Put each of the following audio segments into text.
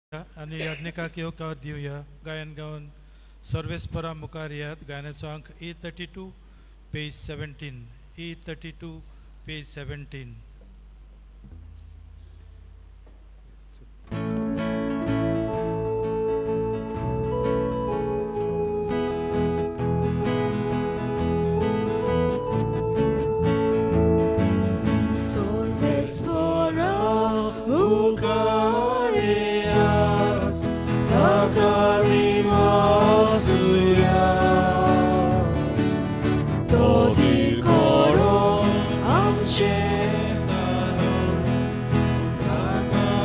आनी याज्ञिकाक येवकार दिवया. गायन गावन सर्वेस्परा मुखार येयात. गायनाचो अंक E 32 page 17, E 32 page 17. Solvespora mukaria takarimasuya Todi koro amche Takamakaruya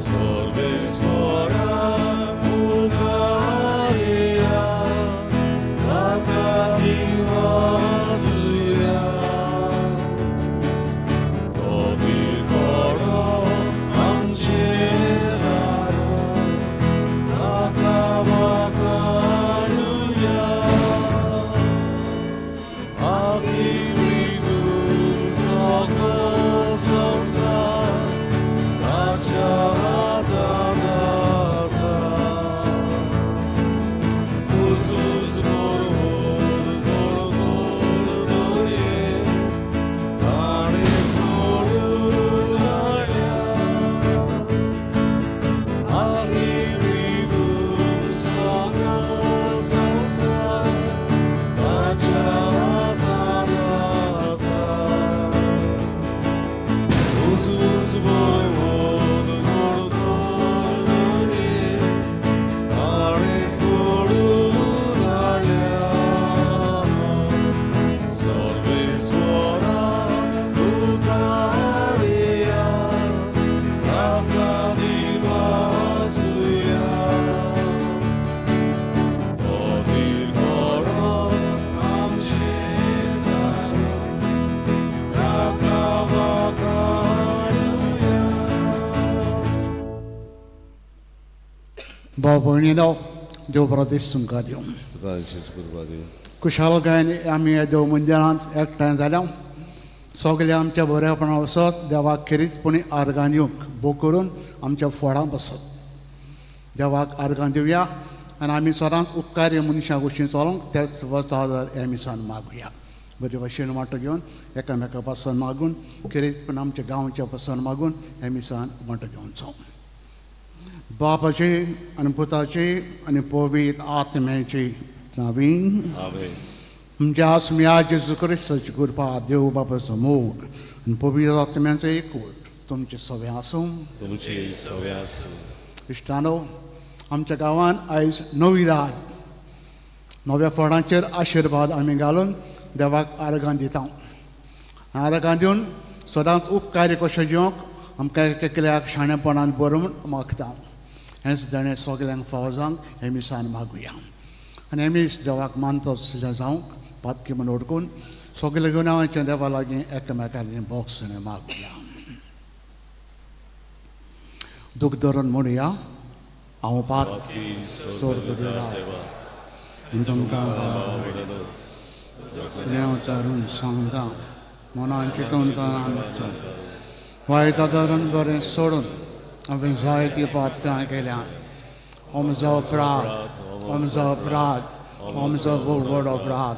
Sarveswara Mukaria Takarimasuya Todi koro amche taro Takamakaruya Akiridu soko sosa Tacha danasa Uzus mormor mormor doye Tanis morunaya Akiridu soko sosa Tacha danasa Uzus mormor mormor doye Tanis morunaya Sarveswara Mukaria Takadivasuya Todi koro amche taro Takamakaruya भाव भयणीनो, देव बरो दीस तुमकां दिवं. तुका जेजू कृपा दिवं. कुशालकायेन आमी ह्या देव मंदिरांत एकठांय जाल्या. सगळे आमच्या बरेपणा वसत देवाक खेरीतपणी आर्गां दिवंक भोग करून आमच्या फोडां बसत देवाक आर्गां दिवया आनी आमी सदांच उपकारी मनशां गोश्टी चलोवंक तेच वता ह्या मिसान मागुया. बरे भाशेन वांटो घेवन एकामेका पासून मागून खेरीतपण आमच्या गांवच्या पासून मागून ह्या मिसान वांटो घेवचो. बापाची आनी पुताची आनी पवित्र आत्म्याची नावीन. आमेन. आमच्या आसम्या जेजू क्रिस्ताची कृपा, देव बापाचो मोग आनी पवित्र आत्म्याचो एकवट तुमचे सगळें आसूं. तुमचे सवे आसूं. इश्टानो, आमच्या गांवान आयज नवी रात नव्या फोडांचेर आशिर्वाद आमी घालून देवाक आर्गां दिता. आर्गां दिवन सदांच उपकारी कशें जिवंक आमकां एकल्याक शाणेपणान बरोवन मागता. हेंच जाणें सगल्यांक फावो जावंक हें मिसान मागुया आनी हें मीस देवाक मानतो जावंक पातकी म्हूण ओडकून सगल्या गुन्यांवाच्या देवा लागीं एकामेका लागीं बोगसणें मागुया. दूख धरून म्हणुया, हांव पात स्वर्ग देवा तुमकां गुन्यांव चारून सांगता, मनान चिंतून वायटा धरून बरें सोडून हांवें जायतीं पातकां केल्या. म्हजो अपराध, म्हजो अपराध, म्हजो व्हड अपराध.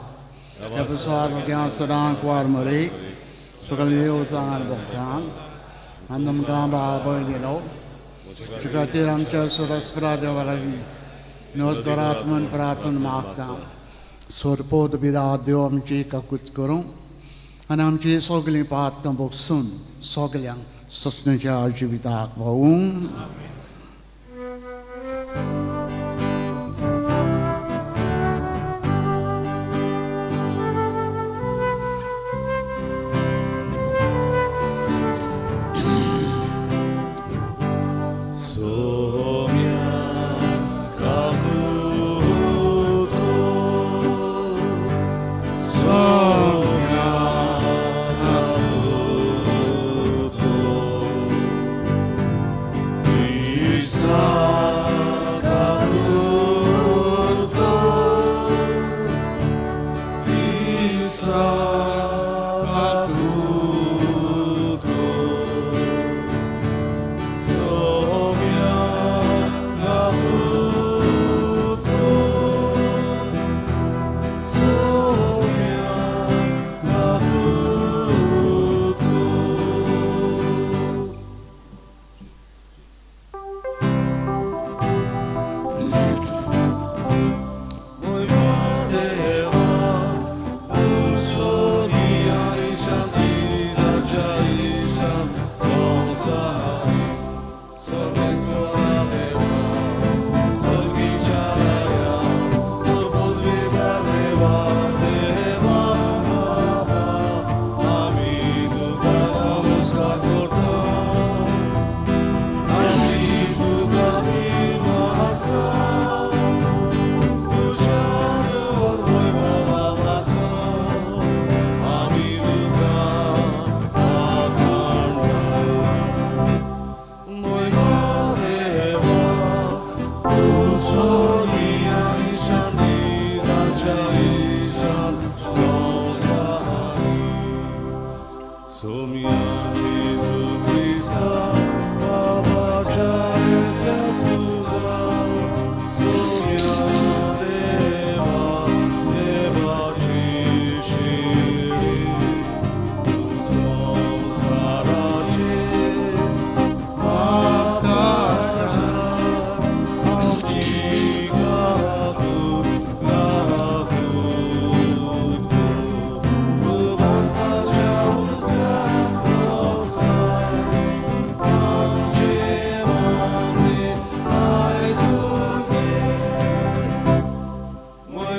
ह्या पसार सदांक वार मरे सगळे देवतां भोगतां आनी तुमकां भाव भयणीनो खातीर आमच्या सदस्परा देवा लागीं नोज घरात म्हूण प्रार्थना मागता. सोरपोत बिदा देव आमची काकूत करूं आनी आमची सगळीं पातकां भोगसून सगल्यांक ससण्याच्या जिविताक पावूं. Somia kakuto, Somia kakuto,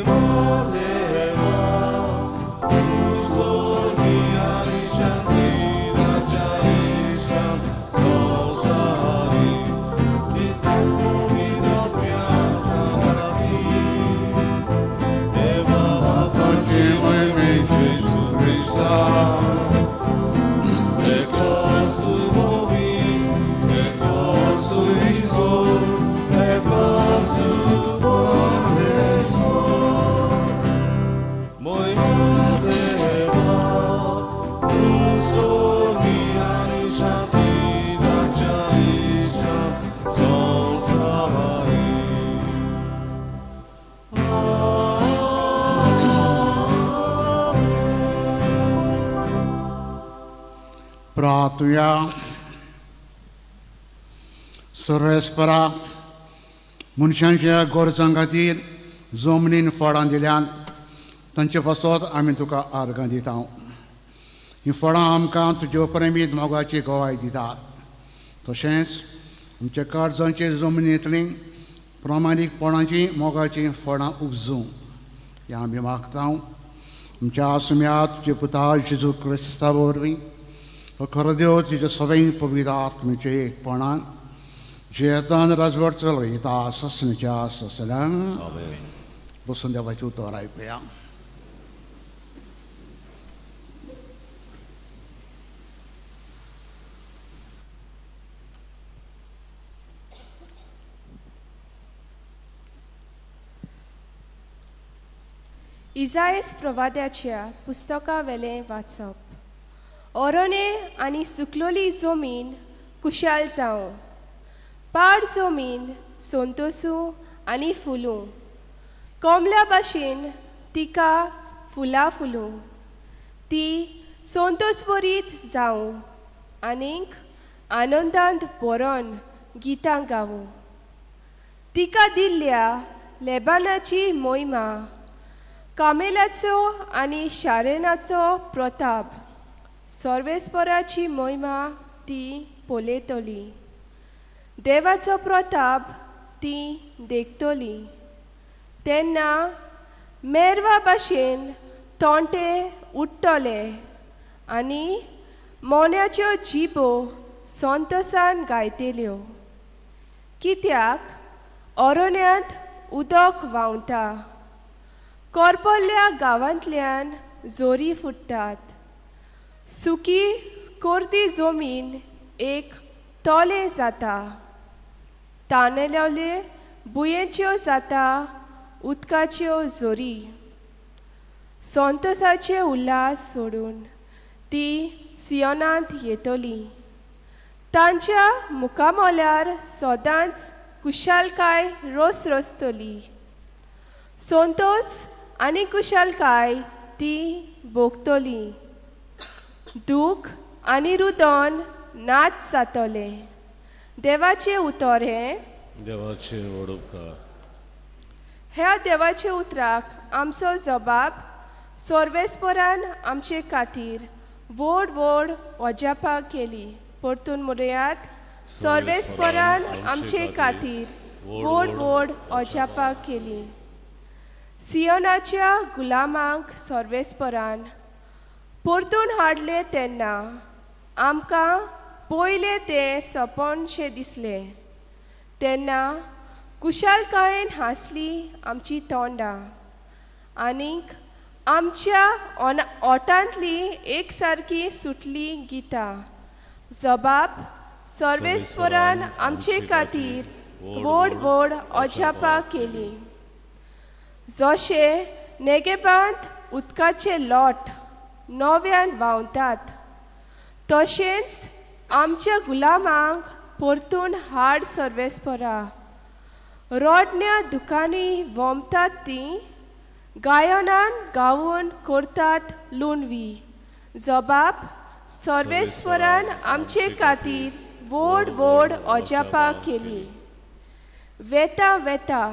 मोयमा देवा तूं सोगी आनी शांती धाडच्या इश्टान संवसारी जितल्या पवित्र आत्म्याचा खातीर देवा बापाचे मोहिमे जेजू क्रिस्ता एकलो मोवी एकलो ईश्वर एकलो परमेश्वर मोहिमा देवा तूं सोगी आनी शांती धाडच्या इश्टान संवसारी. प्रार्थुया. सर्वेस्परा, मनशांच्या गरजां खातीर जमनीन फळां दिल्यान तांचे पासत आमी तुका आर्गां दिता. हीं फळां आमकां तुज्या प्रेमीत मोगाची गवाय दितात. तशेंच आमच्या काळजांचे जमनींतलीं प्रामाणीकपणाची मोगाचीं फळां उपजूं हें आमी मागता, आमच्या आसम्या तुजे पुता जेजू क्रिस्ता वरवीं, हो खरो देव तुज्या सगळीं पवित्र आत्म्याचे एकपणान जियेतान राजवट चलयता ससनच्या ससल्यान. आमेन. बसून देवाचें उतर आयकुया. इजायस प्रवाद्याच्या पुस्तकावेलें वाचप. ओरोने आनी सुकलोली जमीन कुशाल जावं, पाड जमीन संतोसूं आनी फुलूं, कोमल्या भाशेन तिका फुलां फुलूं, ती संतोस बरीत जावं आनीक आनंदांत भरोन गितां गावूं. तिका दिल्ल्या लेबानाची मोहिमा, कामेलाचो आनी शारेनाचो प्रताप, सर्वेस्पराची मोहिमा ती पळयतली, देवाचो प्रताप ती देखतली. तेन्ना मेरवा भाशेन तोंटे उडटले आनी मोन्याच्यो जिबो संतोसान गायतल्यो, कित्याक ओरोन्यांत उदक व्हांवता, कोरपल्ल्या गांवांतल्यान जोरी फुट्टात. सुकी कोर्दी जमीन एक तोलें जाता, तानेलोले भुंयेच्यो जाता उदकाच्यो जोरी. संतोसाचे उल्हास सोडून ती सियोनांत येतली, तांच्या मुखामोल्यार सदांच कुशालकाय रोस रसतली, संतोस आनी कुशालकाय ती भोगतली, दूख आनी रुदन नाच जातलें. देवाचें उतर हें. देवाचे व्हड उपकार. ह्या देवाच्या उतराक आमचो जबाब, सर्वेस्परान आमचे खातीर व्हड व्हड अजापां केली. परतून म्हणयात, सर्वेस्परान आमचे खातीर व्हड व्हड अजापां केली. सियोनाच्या गुलामांक सर्वेस्परान परतून हाडले तेन्ना आमकां पयलें तें सपनशें दिसलें. तेन्ना कुशालकायेन हांसली आमची तोंडां आनीक आमच्या ओटांतली एक सारकी सुटली गितां. जबाब, सर्वेस्परान आमचे खातीर व्हड व्हड अजापां केली. जशें नेगेबांत उदकाचे लोट नव्यान व्हांवतात, तशेंच आमच्या गुलामांक परतून हाड सर्वेस्परा. रोडण्या दुकांनी वोमतात ती गायनान गावून करतात लुणवी. जबाब, सर्वेस्परान आमचे खातीर व्हड व्हड अजापां केली. वेता वेता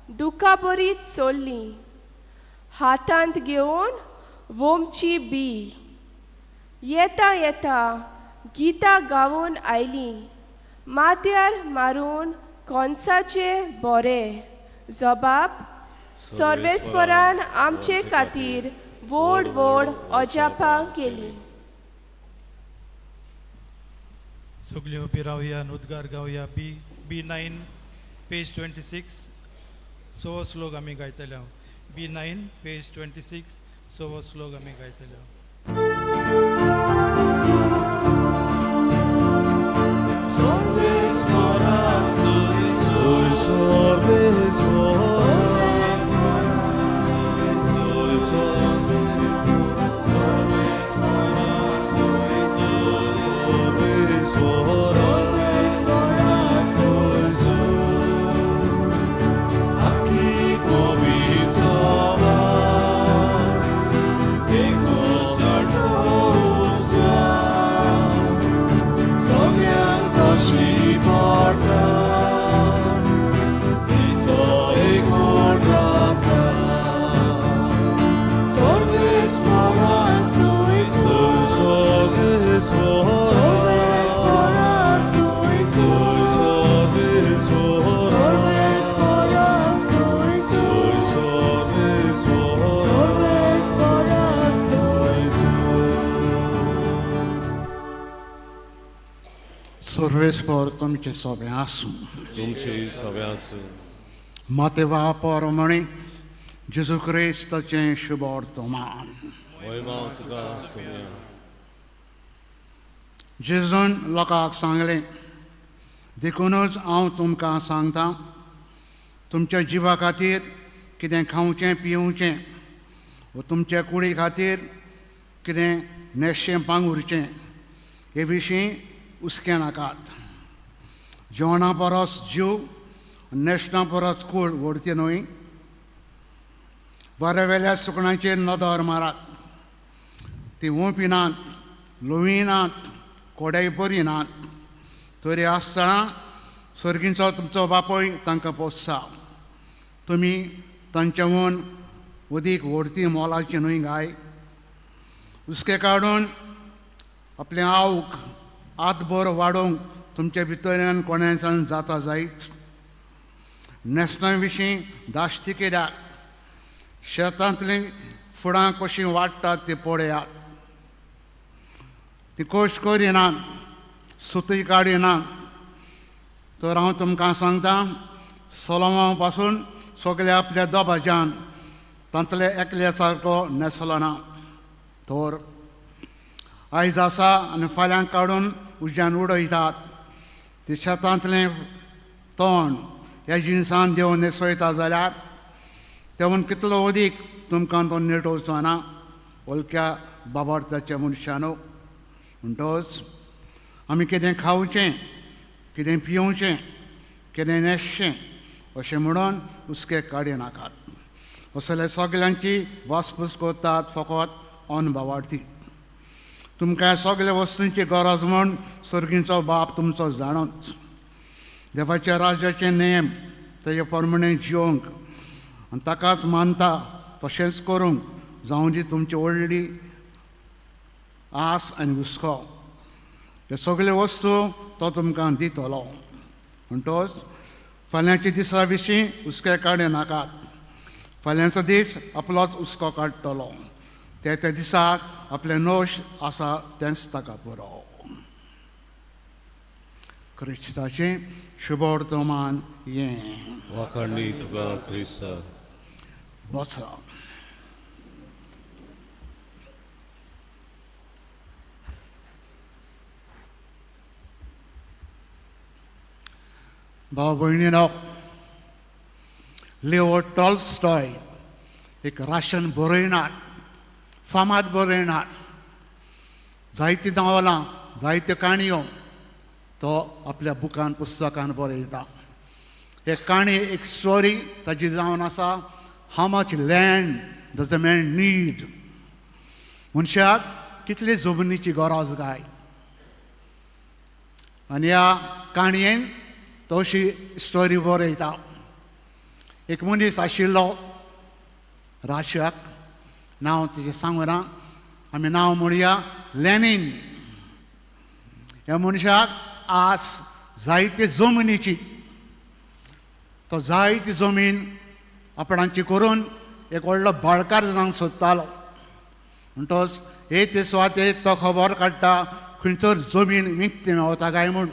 दुखां बरीच चल्ली, हातांत घेवन वोमची बी. येता येता गितां गावून आयली, माथ्यार मारून कोनसाचे बोरे. जबाब, सर्वेस्परान आमचे खातीर व्हड व्हड अजापां केली. सगळीं उबी रावया आनी उद्गार गावया. B B 9 page 26 सवो श्लोक आमी गायतले हांव. बी 9 पेज 26 सवो श्लोक आमी गायतले हांव. सर्वेस्पर तुमचे सोबें आसूं. तुमचे सगळे आसूं. मातेवा परमणी जेजू क्रिस्ताचें शुभ वर्तमान. महिमा तुका सुमया. जेजून लोकांक सांगलें, देखूनच हांव तुमकां सांगता, तुमच्या जिवा खातीर कितें खावचें पिवचें वो तुमच्या कुडी खातीर कितें न्हेसचें पांगुरचें हे विशीं हुस्के नाकात. जेवणा परस जीव, न्हेसणा परस कूड व्हडची न्हय. बऱ्या वेल्या सुकण्याचेर नदर मारात, ती ओंपिनात, लोविनात, कोडेय बरी नात, तरी आसतना सर्गींचो तुमचो बापूय तांकां पोसता. तुमी तांच्याहून अदीक व्हडती मोलाची न्हय गाय? हुस्के काडून आपलें आवक आतभर वाडोवंक तुमच्या भितरल्यान कोणाच्यान जाता जायत. न्हेसणा विशीं धास्ती केल्यात, शेतांतलीं फुडां कशीं वाडटात ती पळयात. ती कश्ट करिनात, सुतूय काडिनात, तर हांव तुमकां सांगता, सोलोमा पासून सगळे आपल्या दबाज्यान तांतले एकल्या सारको न्हेसलो ना. तर आयज आसा आनी फाल्यां काडून उज्यान उडयतात ती शेतांतलें तण ह्या जिनसान देव न्हेसयता जाल्यार तेवून कितलो अदीक तुमकां तो नेटोवचो ना, हलक्या बाबार्थाच्या मनशानो. म्हणटच आमी कितें खावचें, कितें पिवचें, कितें न्हेसचें अशें म्हणून हुस्के काडिनाकात. असले सगल्यांची वासपूस करतात फकत अनभावार्थी. तुमकां सगल्या वस्तूंची गरज म्हूण सर्गींचो बाप तुमचो जाणोच. देवाच्या राज्याचे नेम तेजे प्रमाणे जिवंक आनी ताकाच मानता तशेंच करूंक जावं दी तुमची व्हडली आस आनी हुस्को. ह्यो सगल्यो वस्तू तो तुमकां दितलो. म्हणटच फाल्यांच्या दिसा विशीं हुस्के काडिनाकात. फाल्यांचो दीस आपलोच हुस्को काडटलो. त्या त्या दिसाक आपलें नोश आसा तेंच ताका पुरो. क्रिस्ताचें शुभ वर्तमान हें. वाखाणणी तुका क्रिस्ता. बसा. भाव भयणीनो, लिओ टॉलस्टॉय एक राशन बरयणार, फामाद बरयणार. जायतीं नवलां, जायत्यो काणयो तो आपल्या बुकान पुस्तकान बरयता. एक काणी, एक स्टोरी ताजी जावन आसा, how much land does a man need. मनशाक कितली जमनीची गरज काय. आनी ह्या काणयेन तो अशी स्टोरी बरयता. एक मनीस आशिल्लो राशियाक, नांव तुजें सांगना, आमी नांव म्हणया लेनीन. ह्या मनशाक आस जायते जमनीची, तो जायती जमीन आपणाची करून एक व्हडलो भाडकार जावंक सोदतालो. म्हणटच हे ते सुवातेर तो खबर काडटा खंयसर जमीन विकती मेवता काय म्हूण.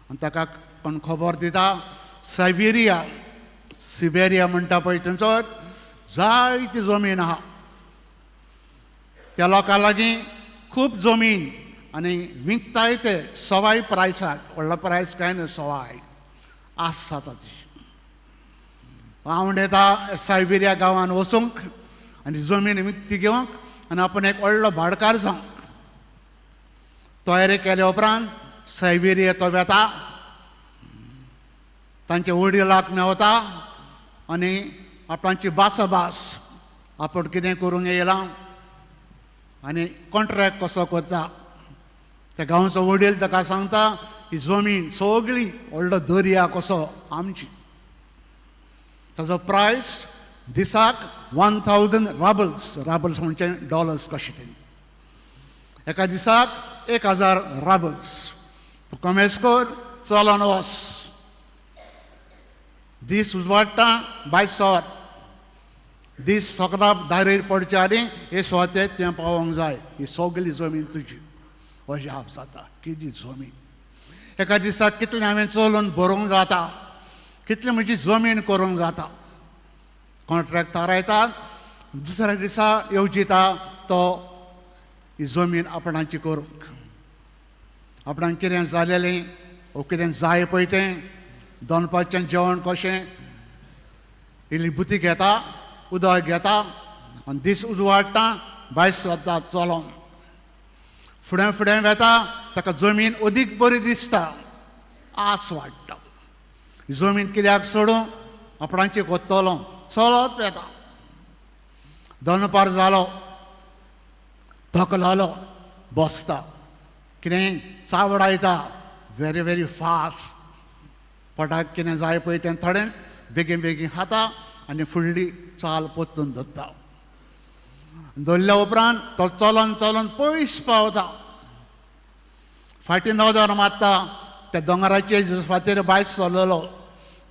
आनी ताका कोण खबर दिता, सायबेरिया, सिबेरिया म्हणटा पळय थंयसर जायती जमीन आहा. त्या लोकां लागीं खूब जमीन आनी विकताय ते सवाय प्रायसाक, व्हडलो प्रायस कांय न्हय, सवाय आस जाता ती. आवंडेता सायबेरिया गांवान वचूंक आनी जमीन विकती घेवंक आनी आपूण एक व्हडलो भाडकार जावंक. तयारी केल्या उपरांत सायबेरिया तो वेता, तांच्या वडिलाक मेवता आनी आपणाची भासाभास आपूण कितें करूंक येयलां आनी कॉन्ट्रॅक्ट कसो करता. त्या गांवचो वडील ताका सांगता ही जमीन सगळी व्हडलो दर्या कसो आमची, ताजो प्रायस दिसाक 1000 राबल्स, राबल्स म्हणजे डॉलर्स कशे ते, एका दिसाक 1000 राबल्स. तूं कमेस कर, चलोन वच. दीस उजवाडटा बायसर, दीस सगळा दारेर पडचे आनी हे सुवातेर तुवें पावोंक जाय, ही सगळी जमीन तुजी. अजाप जाता, कितें जमीन, एका दिसाक कितलें हांवें चलोवन भरोंक जाता, कितलें म्हजी जमीन करूंक जाता. कॉन्ट्रॅक्ट थारायता, दुसऱ्या दिसा येवजिता तो ही जमीन आपणाची करूंक. आपणाक कितें जालेलें वो कितें जाय पळय तें, दनपारचें जेवण कशें, इल्ली बुती घेता, उदक घेता आनी दीस उजवाडटा, भायर सरता चलोन. फुडें फुडें वेता, ताका जमीन अदीक बरी दिसता, आस वाडटा. जमीन कित्याक सोडूं, आपणाची कोत्तलो, चलत वेता. दनपार जालो, थकलोलो, बसता, कितें चावडायता व्हेरी व्हेरी फास्ट, पोटाक कितें जाय पळय तें थोडें बेगीन बेगीन खाता आनी फुडली चाल परतून धरता. धरल्या उपरांत तो चलोन चलोन पयस पावता. फाटीं नदर मारता, त्या दोंगराचेर फाटीर भायर सरलेलो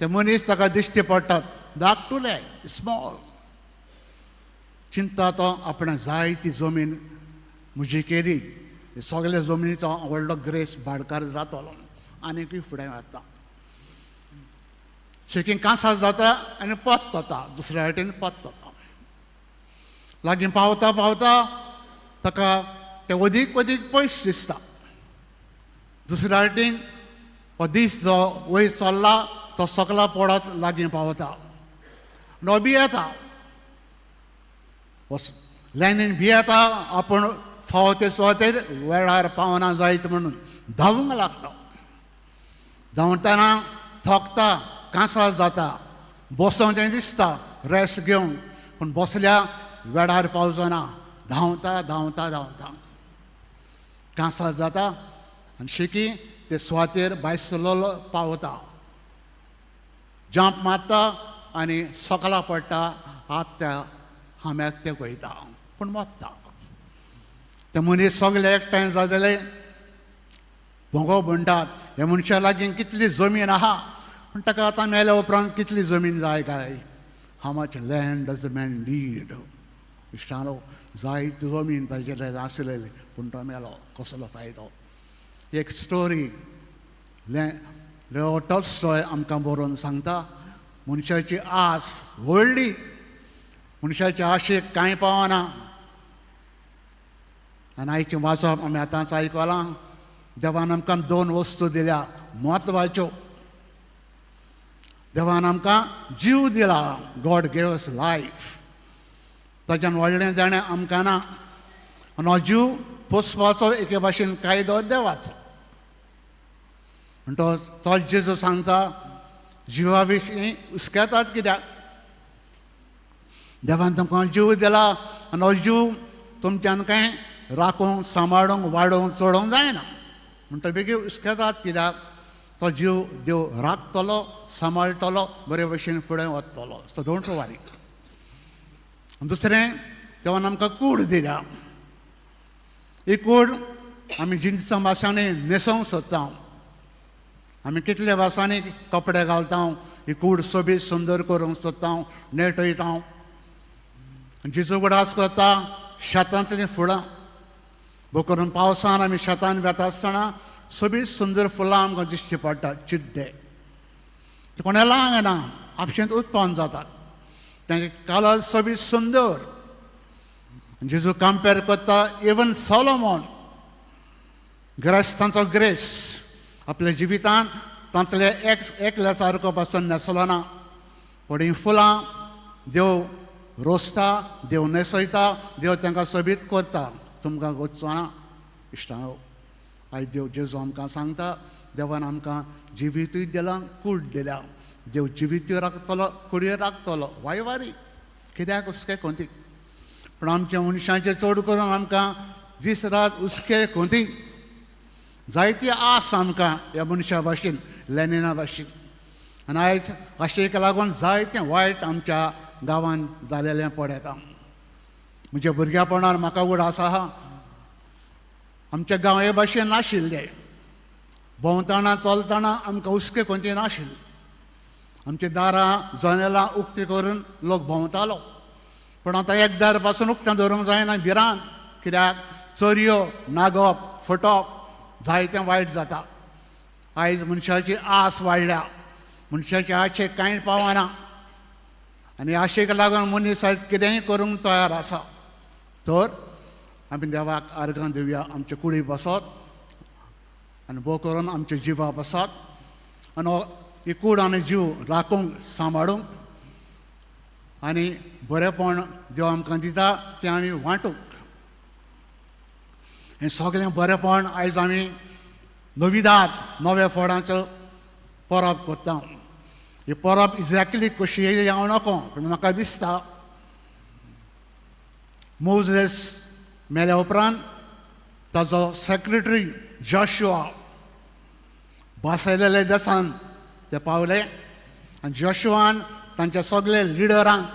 ते मनीस ताका दिश्टी पडटात, धाकटुले स्मॉल. चिंता तो आपणें जायती जमीन म्हजी केली, सगळे जमनीचो व्हडलो ग्रेस भाडकार जातलो. आनीकूय फुडें वता, शेकीं कांसार जाता आनी परतता, दुसऱ्या वाटेन परतता. लागीं पावता पावता ताका तें अदीक अदीक पयस दिसता. दुसऱ्या वाटेन हो दीस जो वयर चल्ला तो सकला पडत लागीं पावता. नो भियेता, लॅनीन भियेता, आपूण फावो ते सुवातेर वेळार पावना जायत म्हणून धांवूंक लागता. धांवतना थकता, कांसार जाता, बसों तें दिसता रेस्ट घेवंक, पूण बसल्या वेळार पावचो ना. धांवता धांवता धांवता कांसार जाता आनी शेकी ते सुवातेर भायर सरलेलो पावता. जंप मारता आनी सकला पडटा, हात त्या हांब्याक ते वयता, पूण मरता. ते मनीस सगळे एकठांय जातले, भोंगो म्हणटात ह्या मनशा लागीं कितली जमीन आहा, पूण ताका आतां मेल्या उपरांत कितली जमीन जाय काय? How much land does a man need? इश्टानो, जायती जमीन ताजे आसलेली, पूण तो मेलो, कसलो फायदो? एक स्टोरी लेओ टॉलस्टॉय आमकां बरोवन सांगता. मनशाची आस व्हडली, मनशाचे आशेक कांय पावना. आनी आयचें वाचप आमी आतांच आयकलां. देवान आमकां दोन वस्तू दिल्या म्हत्वाच्यो. देवान आमकां जीव दिला, गॉड गेव अस लायफ, ताच्यान व्हडलें जाणें आमकां ना. आनी हो जीव पोसपाचो एके भाशेन कायदो देवाचो. म्हणटच तो जेजू सांगता जिवा विशीं हुस्केतात कित्याक? देवान तुमकां जीव दिला आनी हो जीव तुमच्यान कांय राखूंक, सांबाळूंक, वाडोवंक, चडोवंक जायना. म्हणटा बेगीन हुस्केतात कित्याक? तो जीव देव राखतलो, सांबाळटलो, बरे भशेन फुडें वतलो. So don't worry. दुसरें, देवान आमकां कूड दिल्या. ही कूड आमी जिनसां भासांनी न्हेसोवंक सोदता. आमी कितल्या भासांनी कपडे घालता, ही कूड सोबीत सुंदर करूंक सोदता, नेटयता. जेजू उगडास करता शेतांतलीं फुलां. भोव करून पावसान आमी शेतान वेता आसतना सोबीत सुंदर फुलां आमकां दिश्टी पडटात. चिड्डे ते कोणा लांग येना, आपशेंत उत्पन्न जातात, तांचे कलर सोबीत सुंदर. जेजू कंपेर करता इवन सोलोमोन ग्रेस्तांचो ग्रेस आपल्या जिवितान तांतले एकल्या सारको पासून न्हेसलो ना. पूण हीं फुलां देव रोसता, देव न्हेसयता, देव तांकां सोबीत करता. तुमकां गोचो ना इश्टां. आयज देव जेजू आमकां सांगता, देवान आमकां जिवितूय दिलां, कूड दिल्या. देव जिवितूय राखतलो, कुडूय राखतलो. वायवारी कित्याक हुस्के कोंती? पूण आमच्या मनशांचे चड करून आमकां दीस रात हुस्के कोंती. जायती आस आमकां ह्या मनशा भाशेन, लेनिना भाशेन. आनी आयज आशेक लागून जायतें वायट आमच्या गांवांत जालेलें पळयता. म्हज्या भुरग्यापणार म्हाका उगडास आसा, आमच्या गांव हे भाशेन नाशिल्ले. भोंवतना चलतना आमकां हुस्के कोणती नाशिल्ले. आमची दारां जनेलां उक्ती करून लोक भोंवतालो. पूण आतां एक दार पासून उक्तें दवरूंक जायना, भिरांत. कित्याक चोरयो, नागप, फटप जायतें वायट जाता. आयज मनशाची आस वाडल्या, मनशाचे आशेक कांय पावना आनी आशेक लागून मनीस आयज कितेंय करूंक तयार आसा. तर आमी देवाक आर्गां दिवया आमचे कुडी बसत आनी भोव करून आमच्या जिवा बसत आनी ही कूड आनी जीव राखूंक, सांबाळूंक आनी बरेंपण देव आमकां दिता तें आमी वांटूंक. हें सगळें बरेंपण आयज आमी नविदाद नव्या फोडांचो परब करता. ही परब एग्जॅक्टली कशी येयली हांव नको, पूण म्हाका दिसता मोजेस मेल्या उपरांत ताजो सेक्रेटरी जॉशुआ बासयलेल्या देसान ते पावले आनी जॉशुआन तांच्या सगळे लिडरांक,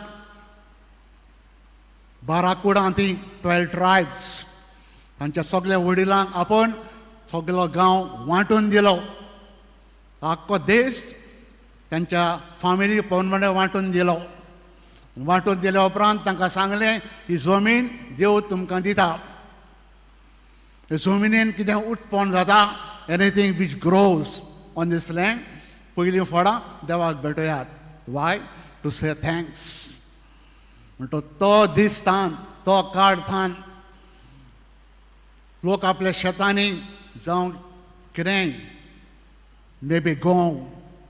12 कुडां ती 12 ट्रायब्स, तांच्या सगळ्या वडिलांक आपोवन सगलो गांव वांटून दिलो. आख्खो देश तांच्या फामिली प्रमाणे वांटून दिलो. वांटून दिल्या उपरांत तांकां सांगलें, ही जमीन देव तुमकां दिता, हे जमिनीन कितें उत्पन्न जाता, anything which grows on this land, पयलीं फळां देवाक भेटयात. वाय टू से thanks. म्हणटो तो दीस थान, तो काळ थान लोक आपल्या शेतांनी जावं कितेंय, मे बी गंव,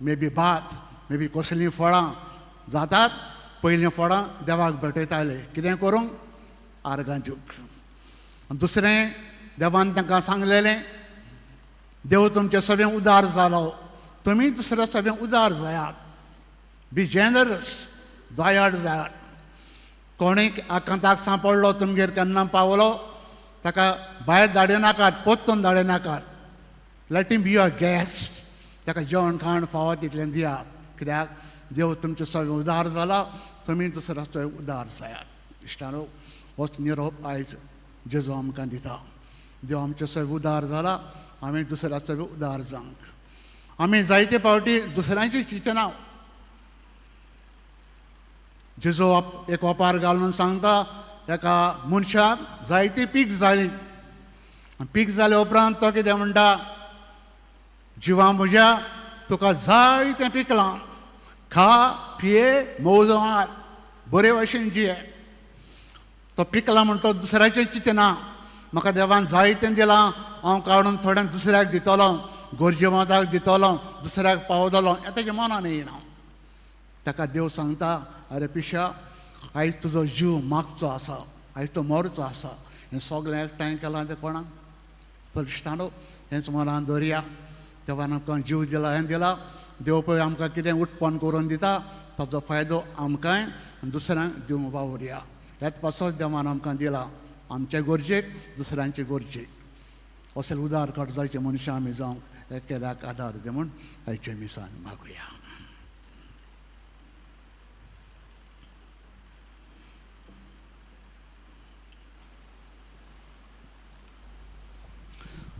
मे बी भात, मे बी कसलीं फळां जातात, पयलीं फळां देवाक भेटयताले. कितें करूंक? आर्गां दिवंक. दुसरें देवान तांकां सांगलेलें, देव तुमचे सगळें उदार जालो, तुमी दुसऱ्या सगळें उदार जायात, बी जेनरस, दयाळ जायात. कोणीक आकांताक सांपडलो तुमगेर केन्ना पावलो ताका भायर धाडिनाकात, परतून धाडिनाकात. Let him be your guest. ताका जेवण खाण फावो तितलें दियात. कित्याक देव तुमचे सगळें उदार जाला, तुमी दुसऱ्याचो उदार जायात. इश्टानो, होच निरोप आयज जेजू आमकां दिता. देव आमचे सगळें उदार जाला, आमी दुसऱ्या सगळें उदार जावंक. आमी जायते फावटी दुसऱ्यांची चिंतना. जेजू एक ओपार घालून सांगता, एका मनशाक जायती पीक जाली. पीक जाल्या उपरांत तो कितें म्हणटा, जिवा म्हज्या तुका जायतें पिकलां, खा पिये मौज मार, बरे भशेन जिये. तो पिकला म्हण तो दुसऱ्याचें चिंतना, म्हाका देवान जायतें दिलां, हांव काडून थोड्यांक दुसऱ्याक दितलो, गरजेवंताक दितलो, दुसऱ्याक पावतलो, हें तेज्या मनान येयना. ताका देव सांगता, अरे पिशा, आयज तुजो जीव मागचो आसा, आयज तो मरचो आसा. हें सगळें एकठांय केलां तें कोणाक? परिश्टानो, हेंच मनान दवरया. देवान आमकां जीव दिला, हें दिला, देव पळय आमकां कितें उत्पन्न करून दिता ताचो फायदो आमकांय आनी दुसऱ्यांक दिवंक वावुरया. ह्याच पासत देवान आमकां दिला, आमचे गरजेक दुसऱ्यांचे गरजेक. असले उदार काडजाचे मनशां आमी जावंक एकल्याक आदार दी म्हूण आयचे मिसान मागुया.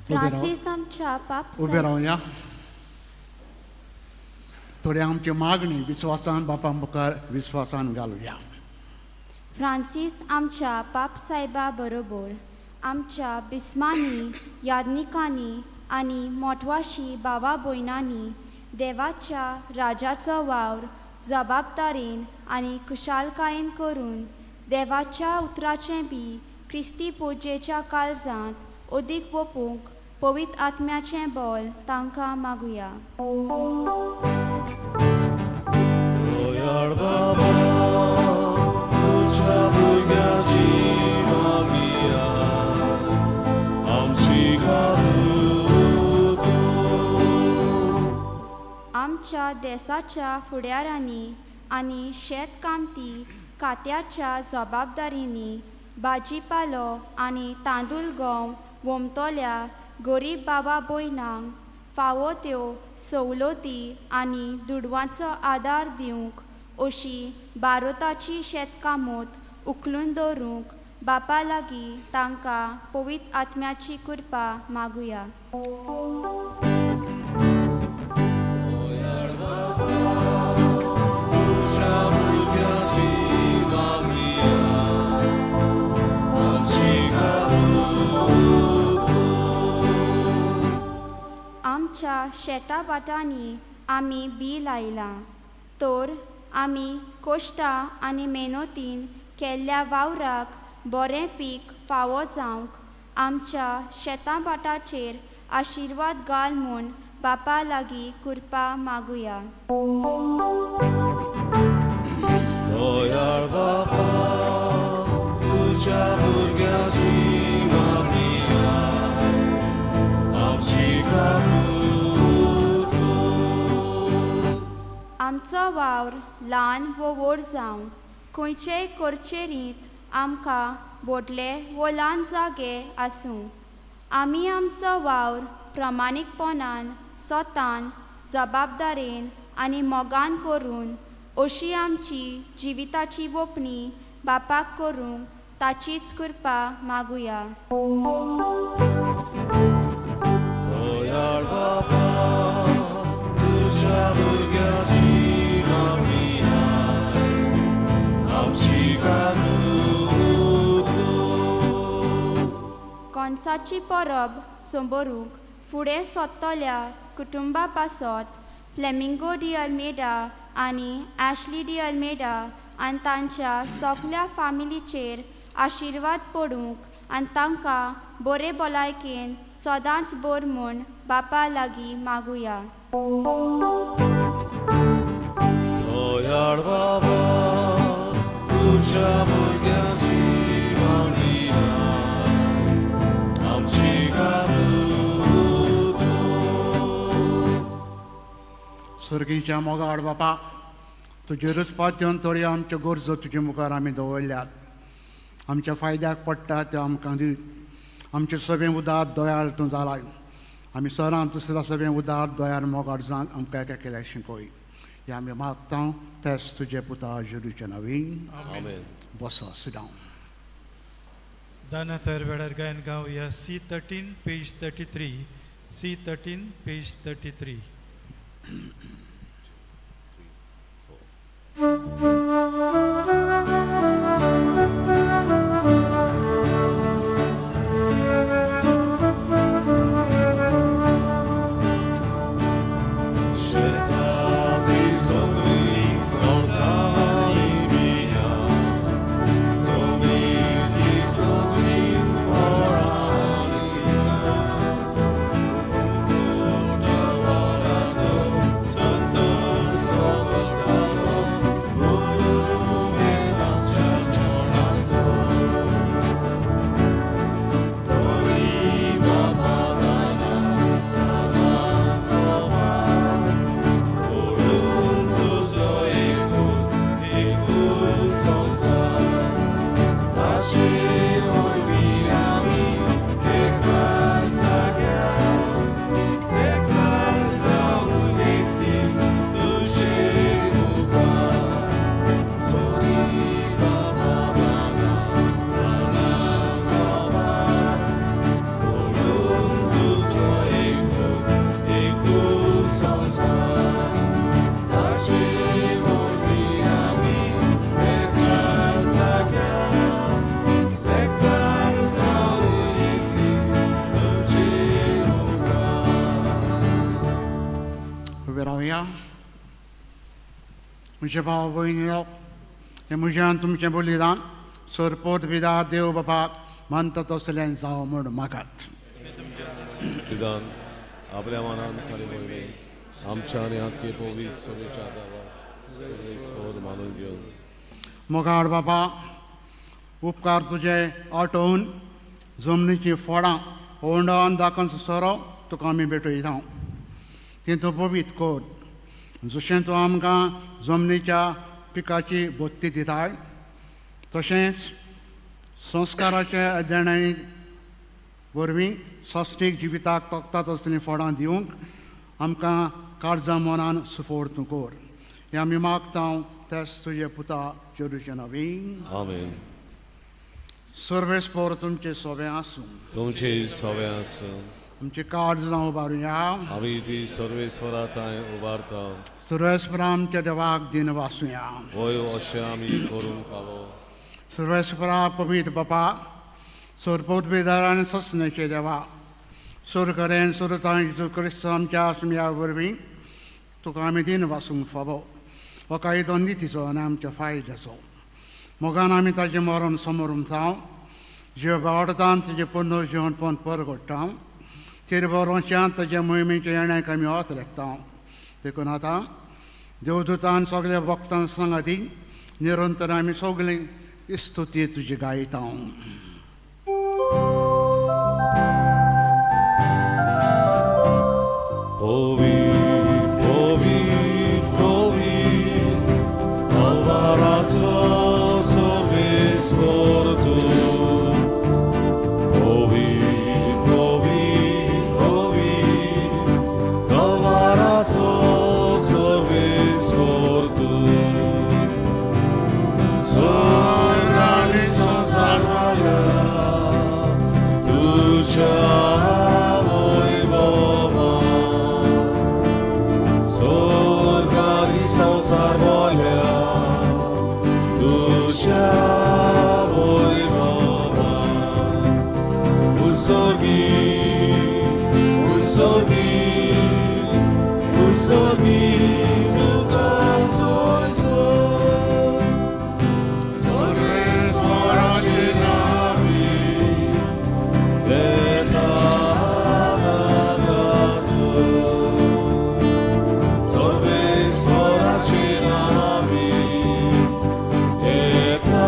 फ्रांसीस आमच्या पाप उबे रावया. थोडी आमची मागणी विस्वासान बापा मुखार विस्वासान घालुया. फ्रांसीस आमच्या पापसायबा बरोबर आमच्या बिस्मांनी, याज्ञिकांनी आनी मोटवाशी भावा भयणांनी देवाच्या राजाचो वावर जबाबदारेन आनी खुशालकायेन करून देवाच्या उतराचें बी क्रिस्ती पुजेच्या काळजांत अदीक वोपूंक पवित्र आत्म्याचें बळ तांकां मागुया. दयाळ बाबा तुज्या भुरग्याची मागया आमची कबूल कर. आमच्या देसाच्या फुडाऱ्यांनी आनी शेतकामती खात्याच्या जबाबदारींनी भाजीपालो आनी तांदूळ गंव वोमतल्या गरीब बाबा भयणांक फावो त्यो सवलती आनी दुडवांचो आदार दिवंक अशी भारताची शेतकामत उखलून दवरूंक बापा लागीं तांकां पवित्र आत्म्याची कृपा मागुया. तुज्या भुरग्याची मागया आमची कबूल कर. आमच्या शेता भाटांनी आमी बी लायलां तर आमी कोश्टा आनी मेहनतीन केल्ल्या वावराक बरें पीक फावो जावंक आमच्या शेतां भाटाचेर आशिर्वाद घाल म्हूण बापा लागीं कृपा मागुया. दयाळ बाबा तुज्या भुरग्याची मागया आमची कबूल कर. आमचो वावर ल्हान वो व्हड जावं खंयचेय करचे रीत आमकां व्हडले वो ल्हान जागे आसूं, आमी आमचो वावर प्रामाणीकपणान स्वतान जबाबदारेन आनी मोगान करून अशी आमची जिविताची वोपणी बापाक करूंक ताचीच कृपा मागुया. दयाळ बाबा तुज्या भुरग्याची मागया आमची कबूल कर. कोणसाची परब संबरूंक फुडें सोदतल्या कुटुंबा पासत फ्लेमिंगो डी अल्मेडा आनी एशली डी अल्मेडा आनी तांच्या सगल्या फामिलीचेर आशिर्वाद पडूंक आनी तांकां बरे भलायकेन सदांच बर म्हूण बापा लागीं मागुया. दयाळ बाबा तुज्या भुरग्याची मागया आमची कबूल कर. सर्गीच्या मोगाळ बापा तुजेरूच पातयेवन थोडी आमच्यो गरजो तुजे मुखार आमी दवरल्यात. आमच्या फायद्याक पडटा त्यो आमकां दी. आमचे सगळें उदार दयाळ तूं जालाय. आमी सरान दुसऱ्या सगळें उदार दयाळ मोगाळ जावन आमकां एका केल्या शिकय. हे आमी मागता तेच तुजे पुता जेरूच्या नवीन. आमेन. बसो सिडावन. दाना तयार वेळार गायन गावया C 13 page 33, C 13 page 33. Shetati sogni kozani mia, sogni sogni orani mia, ukuta warazo, santo sobo sazo, volume chanchonazo. Tori mamadana, sana soba. Sonsa. म्हजे भाव भयणीनो, हें म्हज्यान तुमचें बलिदान सरपोत विदा देव बापाक मानता तसलें जावं म्हूण मागात. विधान आपल्या मनान खाली मोहिमे आमच्या आनी आख्खे पवित्र सभेच्या देवा सर्वेस्पर मानून घेवन. मोगाळ बाबा, उपकार तुजे आठोवन जमनीचीं फळां ओंडान दाखोवन सोरो तुका आमी भेटयता. तीं तूं पवित्र कर, जशें तूं आमकां जमनीच्या पिकाची बत्ती दिताय तशेंच संस्काराच्या अध्ययनां वरवीं सस्तीक जिविताक तोखता तसलीं फळां दिवंक आमकां काळजा मनान सुफोर तूं कर. हें आमी मागता त्याच तुजे पुता जेरूचे नवीन. आमेन. सर्वेस्पर तुमचे सोबें आसूं. तुमचे सवे आसूं. आमचे काळजां उबारुया. आमी ती सर्वेस्परा थांय उबारता. सर्वेस्परा आमच्या देवाक दिन वासुया. वय अशें आमी करूंक फावो. सर्वेस्परा पवित्र बापा, सरपोत बेदार आनी ससनेचे देवा, सुर करेन सुरतां जेजू क्रिस्त आमच्या आसम्या वरवीं तुका आमी दिन वासूंक फावो. हो कायदो नितीचो आनी आमच्या फायद्याचो. मोगान आमी ताजें मरण समोर उमतांव, जीव बावडतान तुजें पुनर जिवनपण परगडटा, तेर बरोवच्यान ताज्या मोहिमेच्या येण्याक आमी वत लेखता. देखून आतां देवदूतान सगल्या भक्तां सांगाती निरंतर आमी सगळीं स्तुती तुजी गायता. पवित्र पवित्र पवित्र कल्वाराचो सर्वेस्पर तूं. पवित्र पवित्र पवित्र कल्वाराचो सर्वेस्पर तूं. स्वर्ग आनी संवसार भरल्या तुज्या वैभवान. स्वर्ग आनी संवसार भरल्या तुज्या वैभवान. उत्सर्गी उत्सर्गी उत्सर्गी तुका सोयसो. सर्वेस्पराचे नांवी येता आदाराचो. सर्वेस्पराचे नांवी येता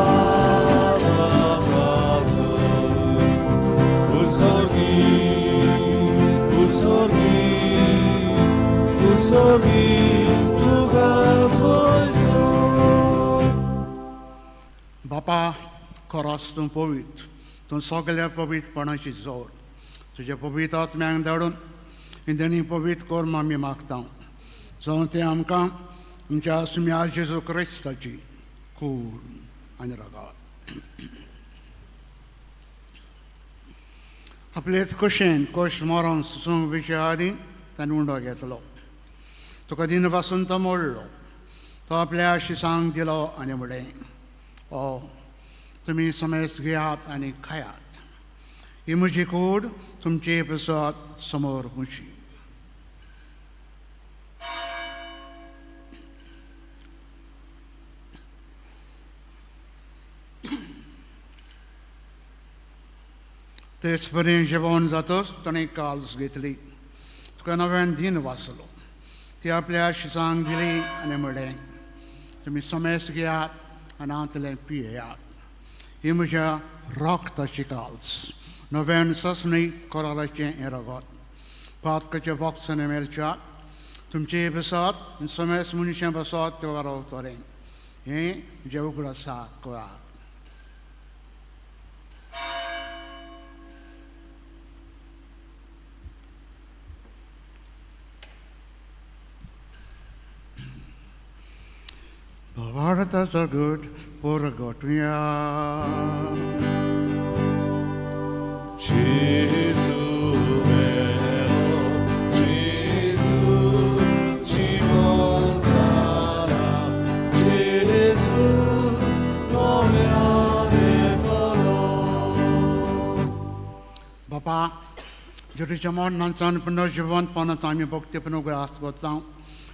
आदाराचो. उत्सर्गी उत्सर्गी उत्सर्गी तुका सोयसो. बापा, खरोच तूं पवित्र, तूं सगल्या पवित्रपणाची जोड. तुज्या पवित्र आत्म्यांक धाडून इंदणी पवित्र कर आमी मागता, जावं तें आमकां आमच्या सुम्या जेजू क्रिस्ताची कूड आनी रगात. आपलेच कशेन कश्ट मरण सुसूंक विशया आदीं ताणें उंडो घेतलो. तुका दिन पासून तो मोडलो. तो आपल्या शिसांक दिलो आनी म्हणलें, ओ तुमी समेस्त घेयात आनी खायात. ही म्हजी कूड तुमचे पसत समोर म्हजी. तेच परी जेवण जातच ताणें काल्स घेतली. तुका नव्यान दिन वाचलो. ती आपल्या शिसांक दिली आनी म्हणलें, तुमी समेस्त घेयात आनी हांतलें पियेयात. ही म्हज्या रक्ताची काल्स, नव्यान ससणी कराराचें हें रगत. पातकाच्या बॉक्सांनी मेळच्या तुमचे बसत आनी समेस्त मनशां बसत ते वारवतलें. हें म्हजें उगडासा करात. भावार्थाचो गट परगटुया. जेजू मेलो, जेजू जिवन जाला, जेजू नव्यान येतलो. बापा, जेरूच्या मरणांचान पुनर्जिवंतपणाचो आमी भक्तीपण उगडास करता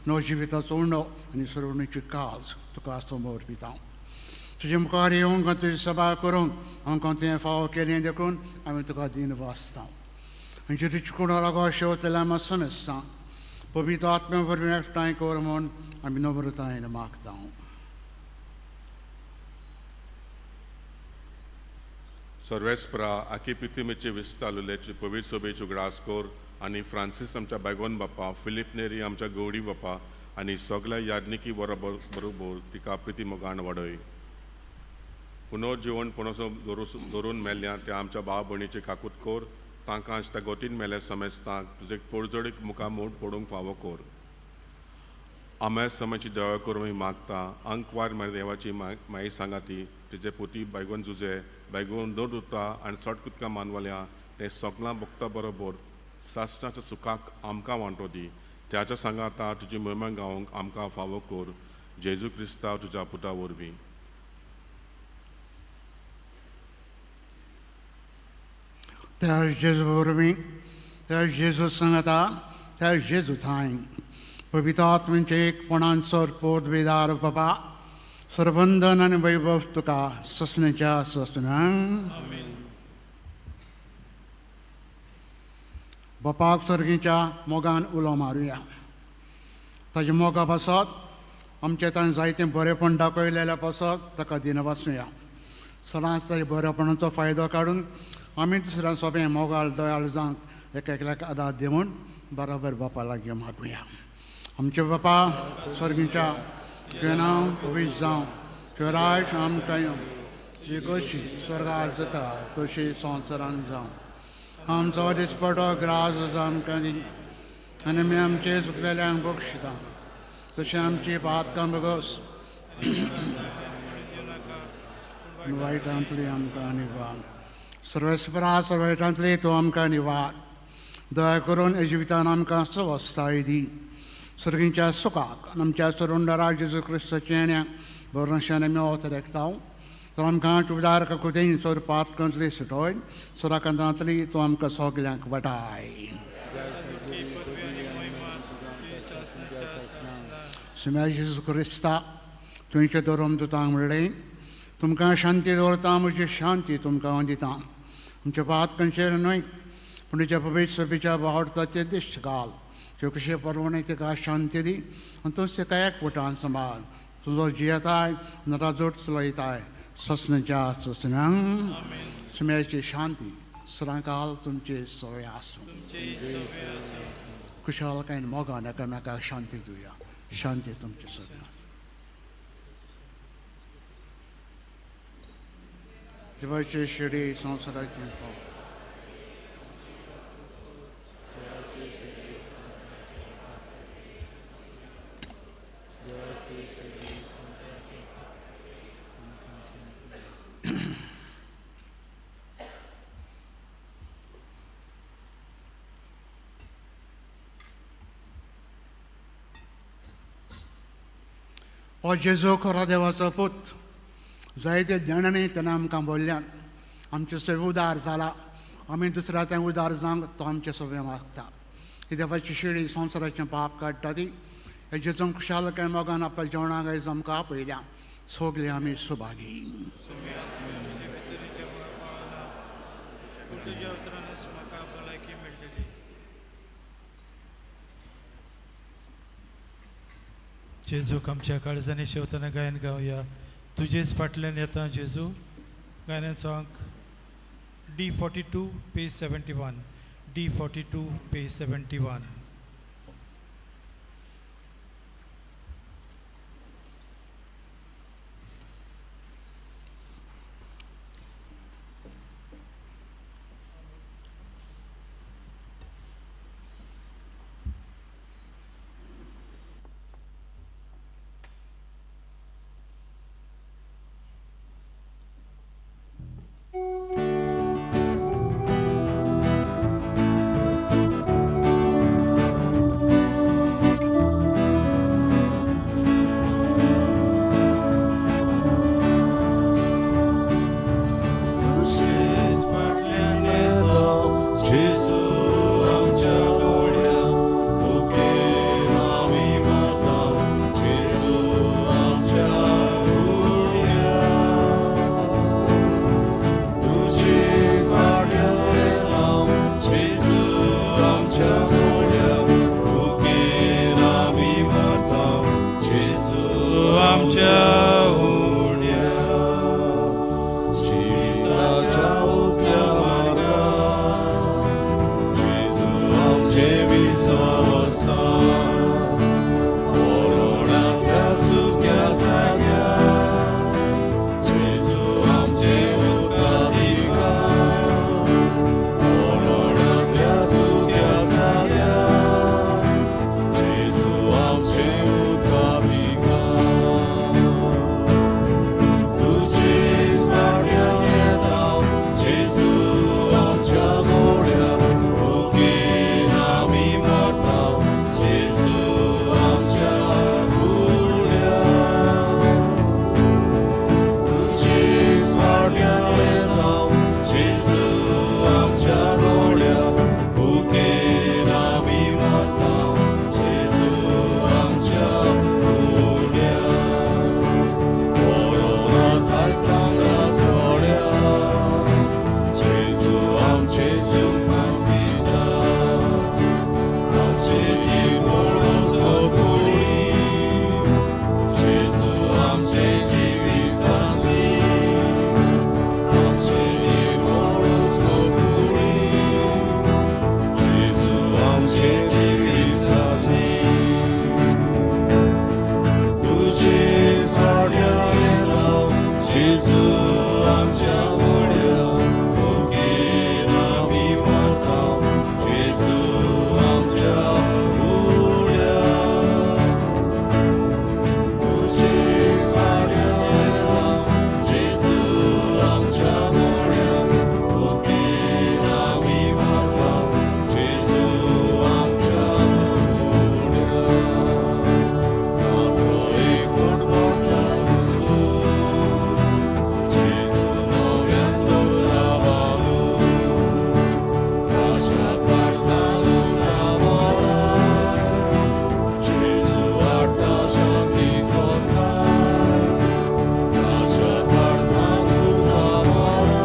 नो जिविताचो उणो आनी सरवणीची काज तुका समर्पिता. तुजे मुखार येवंक आनी तुजी सभा करूंक आमकां तुवें फावो केलें देखून आमी तुका दीन वाचता. आनी रिचकुणो लागो शेवतल्या आमी समेस्ता पवित्र आत्म्या वरवीं एकठांय कर म्हूण आमी नम्रतायेन मागता. सर्वेस्परा आखी पितिमेचे विस्तालुल्याची पवित्र सभेची उगडास कर आनी फ्रांसीस आमच्या बायगोन बापा, फिलीप नेरी आमच्या गौडी बापा आनी सगल्या याज्ञिकी बरोबर बरोबर तिका प्रिती मोगान वाडय. पुनर्जिवन पुनसो धरून मेल्ल्या त्या आमच्या भाव भयणीचे काकूत कर, तांकां आसता गोतीन मेल्या समेस्तांक तुजे पोरजोडीक मुखार मोड पडूंक फावो कर. आम्या समाची दया करूं मागता अंकवार मागीर देवाची माई सांगाती तिजे पोती बायगोन जुजे बायगोन दोन उरता आनी चड कुतका मानवल्या तें सगळां भोगता बरोबर सासणाच्या सुखाक आमकां वांटो दी. त्याच्या सांगाता तुजी महिमा गावंक आमकां फावो कर, जेजू क्रिस्तांव तुज्या पुता वरवीं. त्या जेजू वरवीं, त्या जेजू सांगाता, त्या जेजू थांय पवित्र आत्म्यांचे एकपणान सर पोदवेदार बाबा सर्वंदन आनी वैभव तुका ससण्याच्या ससना. बापाक सर्गीच्या मोगान उलो मारुया. ताच्या मोगा पासत आमच्या ताणें जायतें बरेपण दाखयलेल्या पासत ताका दिनवासुया. सदांच ताच्या बरेपणाचो फायदो काडून आमी दुसऱ्या सोंपें मोगाळ दयाळ जावंक एक एकल्याक आदार दिवन बरोबर बापा लागीं मागुया. आमचे बापा सर्गीच्या, तुजें नांव पवित्र जावं, तुजें राज आमकां येवं, तुजी कशी स्वर्गार जाता तशी संवसारांत जावं. आमचो दिसपटो ग्रास आमकां दी आनी आमी आमचे चुकलेल्यांक बक्षिता तशें आमची पातकां बगस वायटांतली आमकां निवार. सर्वेस्परा वायटांतली तूं आमकां निवार. दया करून जिवितान आमकां सवस्थाय दी. सर्गींच्या सुखाक आनी आमच्या सरुंडरा जेजू क्रिस्ताचें बरनशान आमी अवतरेकता. तर आमकां उदार कुतें सोर पातकांतली सुटोय सोराकांतांतली तूं आमकां सगल्यांक वाटाय. सुम्या जेजू क्रिस्ता तुमच्या धर्म दुतांक म्हणलें, तुमकां शांती दवरता, म्हजी शांती तुमकां दिता. आमच्या पातकांचेर न्हय पूण तुज्या पवित्र सभेच्या बावडताचे दिश्ट घाल. चौकशे परवणे तिका शांती दी आनी तूंच तिका एकवटान सांबाळ. तुजो जियेताय राजोट चलयताय ससनाच्या ससनांक. सुम्याची शांती सदांकाल तुमचे सवय आसूं. खुशालकायेन मोगान एकामेकाक शांती दिवया. शांती तुमचे सगळ्यांक. देवाचे शिडी संवसाराचें पाप. हो जेजू खरो देवाचो पूत, जायते ज्ञानांनी तेणें आमकां बोल्ल्यान आमचे सगळे उदार जाला. आमी दुसऱ्या तें उदार जावंक तो आमचे सगळें मागता. ही देवाची शिडी संवसाराचें पाप काडटा ती. हे जेजून खुशालकाय मोगान आपल्या जेवणाक आयज आमकां आपयल्या. सगळे आमी सुभागी. जेजूक आमच्या काळजांनी शेवतना गायन गावया. तुजेच फाटल्यान येता जेजू गायनाचो अंक D42 page 71. D42 page 71. Gesù, amca gloria, tu che ami. जिविताच्या उक्त्या मार्गार जेजू आमचें विसव आसा मरणांतल्या सुक्या जाग्यार जेजू आमचें उदका दिकार मरणांतल्या सुक्या जाग्यार जेजू आमचें उदका पिकार तुजेच फाटल्यान येता जेजू आमच्या घोड्या भुकेन आमी मरता जेजू आमच्या घोड्या तुजेच फाटल्यान येता जेजू आमच्या घोड्या भुकेन आमी मरता जेजू आमच्या घोड्या कोरोना सारकांग्रा सोड्या जेजू आमचे सुखांत दिता आमचे निर्मोळ सोकुळी जेजू आमचे जिवीत सासली आमचे निर्मोळ सोकुळी जेजू आमचे जिवीत सासली तुजेच फाटल्यान येता जेजू आमच्या घोड्या भुकेन आमी मरता जेजू आमच्या घोड्या तुजेच फाटल्यान येता जेजू आमच्या घोड्या भुकेन आमी मरता जेजू आमच्या घोड्या सासो एकूण मोठा तुजो जेजू नव्यान दवरता बाबू साशा काळजान सामोरा जेजू वाडटा शांती संस्कार साशा काळजान सामोरा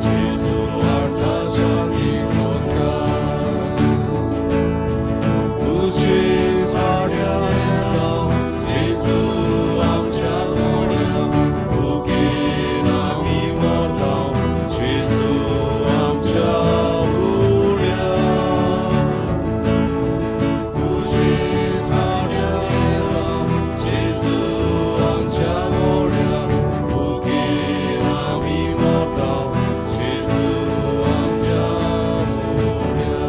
जेजू वाडटा शांती संस्कार तुजेच फाटल्यान येता जेजू आमच्या घोड्या भुकेन आमी मरता जेजू आमच्या घोड्या तुजेच फाटल्यान येता जेजू आमच्या घोड्या भुकेन आमी मरता जेजू आमच्या घोड्या.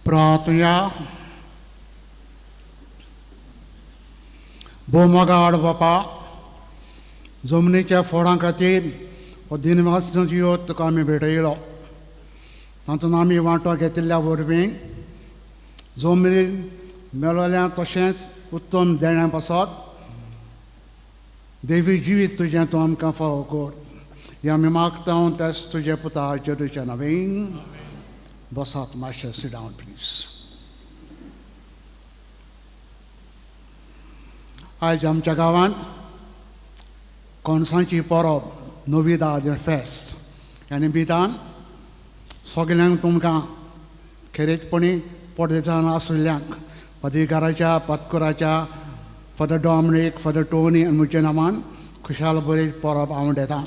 प्रार्थुया. भोवमोगाळ बापा, जमनीच्या फोडां खातीर हो दिनवास जियोत तुका आमी भेटयलो. तातूंत आमी वांटो घेतिल्ल्या वरवीं जमनीर मेळोल्या तशेंच उत्तम देण्या पासत देवी जिवीत तुजें तूं आमकां फावो कर, हें आमी मागता तेच तुजे पुता जेजूच्या नवीन. बसात मातशें, sit down please. आयज आमच्या गांवांत कोणसांची परब नोविदाद फेस्त ह्या निमितान सगल्यांक तुमकां खेरीतपणी पोटदेसान आशिल्ल्यांक पदवीकाराच्या पातकुराच्या फादर डॉमनीक, फादर टोनी आनी म्हज्या नांवान खुशाल बरी परब हांव दितां.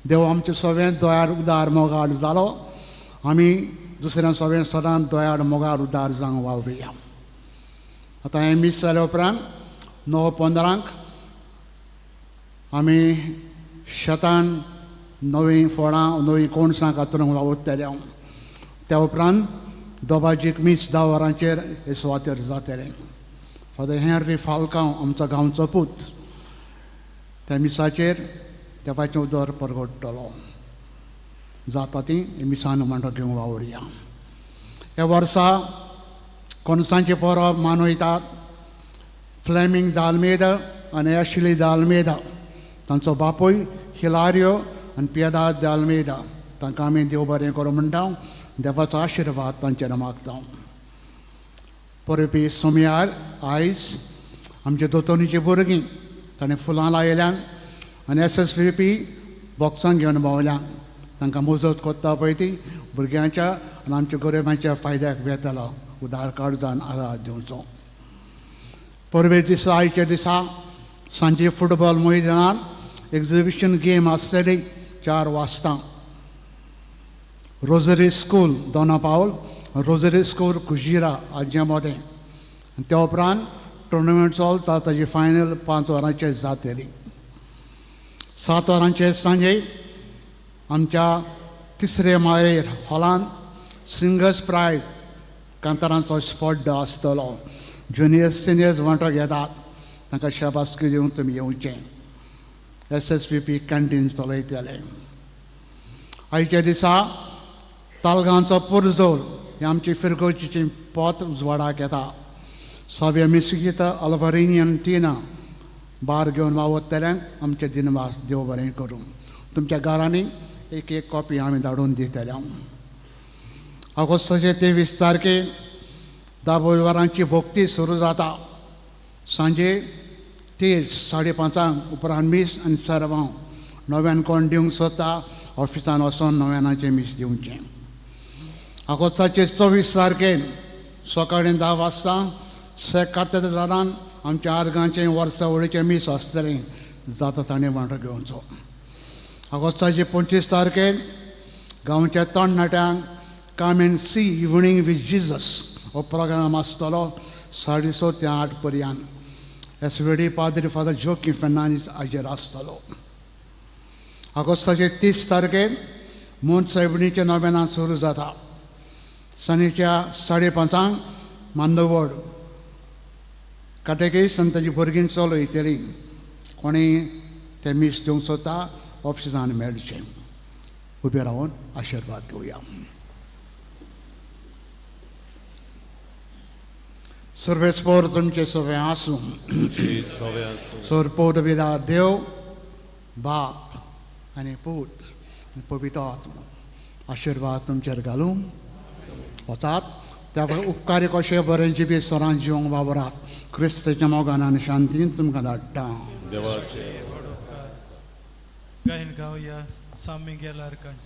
देव आमचे सगळें दयार उदार मोगार जालो, आमी दुसऱ्या सगळें सदांच दयार मोगार उदार जावंक वावरुया. आतां हें मीस जाल्या उपरांत 9:15 आमी शेतान नवीं फळां नवीं कोणसां कातरूंक वावुरतले. त्या उपरांत दोबाजीक मीस 10 वरांचेर हे सुवातेर जातलें. फादर हेनरी फाल्कांव आमचो गांवचो पूत त्या मिसाचेर देवाचें उदर परगडटलो. जाता ती मिसान मांडो घेवंक वावुरया. ह्या वर्सा कोणसांची परब मानयतात फ्लॅमिंग दालमेदा आनी एशली दालमेदा, तांचो बापूय हिलारियो आनी पियेदाद दालमेदा. तांकां आमी देव बरें करूं म्हणटा, देवाचो आशिर्वाद तांचेर मागता. परबी सोमयार आयज आमच्या दोतोनीची भुरगीं ताणें फुलां लायल्यान आनी एस एस व्ही पी बॉक्सां घेवन भोंवल्यान. तांकां मुजत कोत्ता पळय ती भुरग्यांच्या आनी आमच्या गरिबांच्या फायद्याक वेतलो उदार काळजान आदार दिवचो. परबे दिसा आयच्या दिसा सांजे फुटबॉल मैदानार एक्झिबिशन गेम आसतली 4 वाजता. Rosary school Dona Paula, rosary school Kujira हाजे मदें. आनी त्या उपरांत टुर्नामेंट चलता, ताजी फायनल 5 वरांचेर जातली. 7 वरांचेर सांजे आमच्या तिसरे माळयेर हॉलांत सिंगर्स प्रायड कांतारांचो स्पर्धा आसतलो. ज्युनियर्स सिनियर्स वांटो घेतात, तांकां शाबासकी दिवन तुमी येवचें. S S V P canteen चलयतले. आयच्या दिसा तालगांचो पुरजोर हे आमची फिरगोचीची पोत उजवाडाक येता. सव्या मिसगीत अल्वारिनियन टिना बार घेवन वावुरतल्यांक आमचे दिनवास देव बरें करूं. तुमच्या घरांनी एक एक कॉपी आमी धाडून दितले. ऑगस्टाचे 23 तारखे 10 वरांची भक्ती सुरू जाता. सांजे 3:30 उपरांत मीस आनी सर्वांव. नव्यान कोण दिवंक सोदता ऑफिसान वचोन नव्यानाचें मीस दिवचें. ऑगस्टाचे 24 तारखेर सकाळीं 10 वाजता सेक कातेद्रालान आमच्या आर्गांचें वर्सावळीचें मीस आसतलें, जाता ताणें वांटो घेवचो. ऑगस्टाचे 25 तारखेर गांवच्या तरणाट्यांक come and see evening with Jesus हो प्रोग्राम आसतलो 6:30 ते 8 पर्यंत. एस व्ही डी पाद्री फादर जोकी फेर्नांडीस हाजेर आसतलो. ऑगस्टाचे 30 तारखेर मोन सायबिणीचें नवेनां सुरू जाता. सांजेच्या 5:30 मांदवड काटेकीस आनी ताजी भुरगीं चलयतली. कोणी ते मीस दिवंक सोदता ऑफिसान मेळचें. उबे रावन आशिर्वाद घेवया. सर्वेस्पोर तुमचे सगळें आसूं. सरपोर विदा देव बाप आनी पूत आनी पवित्र आत्मो आशिर्वाद तुमचेर घालूं. वतात त्या उपकारी कशें बरें जिवीत सरां जिवंक वावरात. क्रिस्ताच्या मोगान आनी शांतीन तुमकां धाडटा. देवाचे गायन गावया सामी गेला आर्कांज.